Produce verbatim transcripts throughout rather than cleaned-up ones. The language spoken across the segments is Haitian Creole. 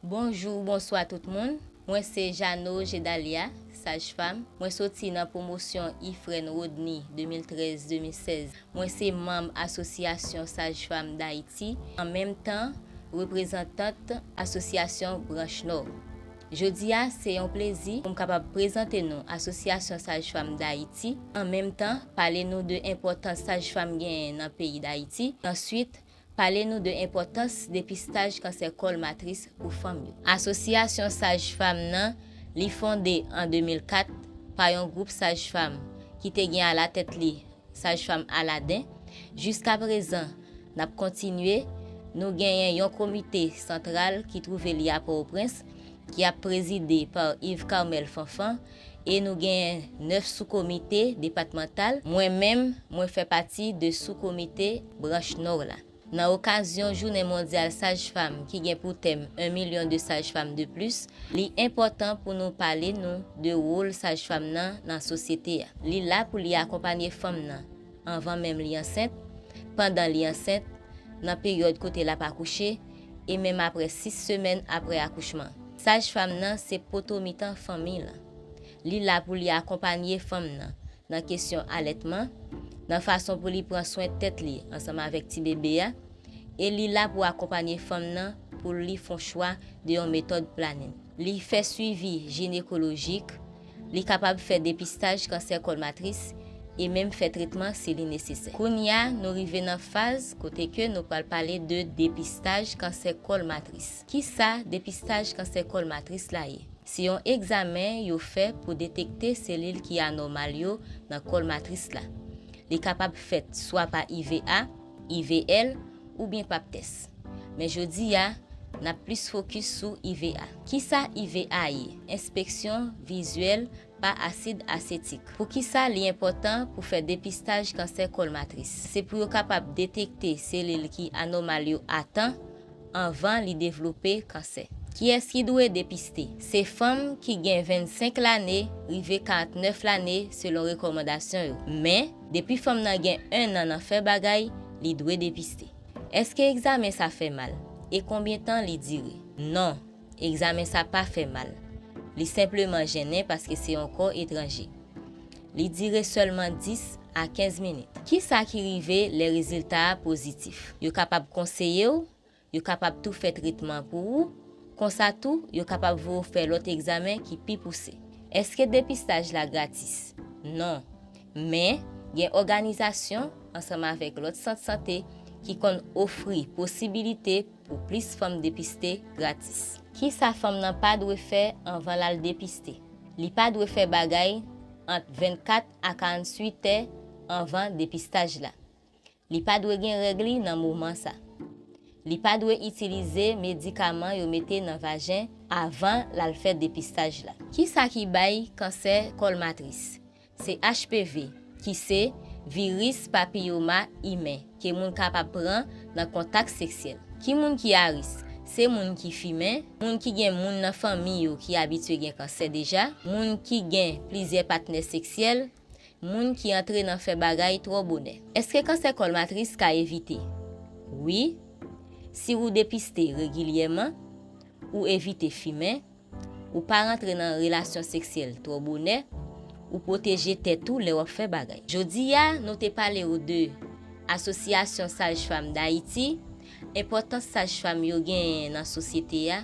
Bonjou, bonswa tout moun. Mwen se Jeannot Gedalia, sajfanm. Mwen soti nan pwomosyon Ifrène Rodny de mil trèz de mil sèz. Mwen se manm Asosyasyon Sajfanm Dayiti, an menm tan reprezantant Asosyasyon Branch Nò. Jodi a, se yon plezi pou m kapab prezante nou Asosyasyon Sajfanm Dayiti, an menm tan pale nou de enpòtans sajfanm genyen nan peyi Dayiti. Answit, pale nou de enpòtans depistaj kansè kòl matris pou fanm yo. Asosyasyon sajfanm nan, li fonde an de mil kat pa yon gwoup sajfanm ki te gen alatèt li sajfanm Aladen. Jiskaprezan, n ap kontinye. Nou genyen yon komite santral ki twouve li a Pòtoprens, ki ap prezide pa Yves Carmel Fanfan, e nou genyen nèf soukomite depatmantal. Mwen menm, mwen fè pati de soukomite branch Nò la. Nan okazyon Jounen Mondyal Sajfanm ki gen pou tèm Un million de sages-femmes de plus, li enpòtan pou nou pale nou de wòl sajfanm nan nan sosyete a. Li la pou li akonpanye fanm nan anvan menm li ansent, pandan li ansent, nan peryòd kote l ap akouche, e menm apre sis semèn apre akouchman. Sajfanm nan se poto mitan fanmi lan. Li la pou li akonpanye fanm nan nan kesyon alètman, nan fason pou li pran swen tèt li ansanm avèk ti bebe a, e li la pou akonpanye fanm nan pou li fè yon chwa de yon metòd planin. Li fè swivi jinekolojik, li kapab fè depistaj kansè kòl matris e menm fè tretman si li nesesè. Kounye a, nou rive nan faz kote ke nou pral pale de depistaj kansè kòl matris. Kisa depistaj kansè kòl matris la ye? Se yon egzamen yo fè pou detekte selil ki anòmal yo nan kòl matris la. Li kapab fèt swa pa I V A, I V L, oubyen pap tès. Men jodi a, n ap plis fokis sou I V A. Kisa I V A ye? Enspeksyon vizyèl pa asid asetik. Poukisa li enpòtan pou fè depistaj kansè kòl matris? Se pou yo kapab detekte selil ki anòmal yo a tan, anvan li devlope kansè. Kiyès ki dwe depiste? Se fanm ki gen vennsenk lane rive karannèf lane selon rekòmandasyon yo. Men, depi fanm nan gen ennan nan fè bagay, li dwe depiste. Èske egzamen sa fè mal? E konbyen tan li dire? Non, egzamen sa pa fè mal. Li senpleman jennen paske se yon kò etranje. Li dire sèlman dis a kenz minit. Kisa ki rive lè rezilta a pozitif? Yo kapab konseye w, yo kapab tou fè tretman pou ou, konsa tou, yo kapab voye w fè lòt egzamen ki pi pouse. Èske depistaj la gratis? Non. Men, gen òganizasyon, ansanm avèk lòt sant sante, ki konn ofri posibilite pou plis fanm depiste gratis. Kisa fanm nan pa dwe fè anvan l al depiste? Li pa dwe fè bagay ant vennkat a karanntuit è anvan depistaj la. Li pa dwe gen règ li nan moman sa. Li pa dwe itilize medikaman yo mete nan vajen avan l al fè depistaj la. Kisa ki bay kansè kòl matris? Se H P V, ki se viris papiyoma imen, ke moun kapab pran nan kontak seksyèl. Ki moun ki a risk? Se moun ki fimen, moun ki gen moun nan fanmi yo ki abitye gen kansè deja, moun ki gen plizyè patnè seksyèl, moun ki antre nan fè bagay twò bonè. Èske kansè kòl matris ka evite? Wi, si ou depiste regilyèman, ou evite fimen, ou pa rantre nan relasyon seksyèl twò bonè, ou pwoteje tèt ou lè w ap fè bagay. Jodi a, nou te pale w de Asosyasyon Sajfanm Dayiti, enpòtans sajfanm yo genyen nan sosyete a,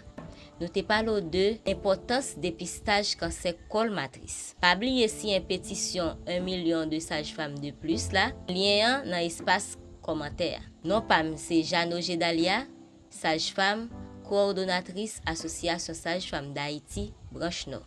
nou te pale w de enpòtans depistaj kansè kòl matris. Pa bliye siyen petisyon Un million de sages-femmes de plus la, lyen an nan espas kòmantè a. Non pa m se Jeannot Gedalia, sajfanm, kowòdonatris Asosyasyon Sajfanm Dayiti, branch Nò.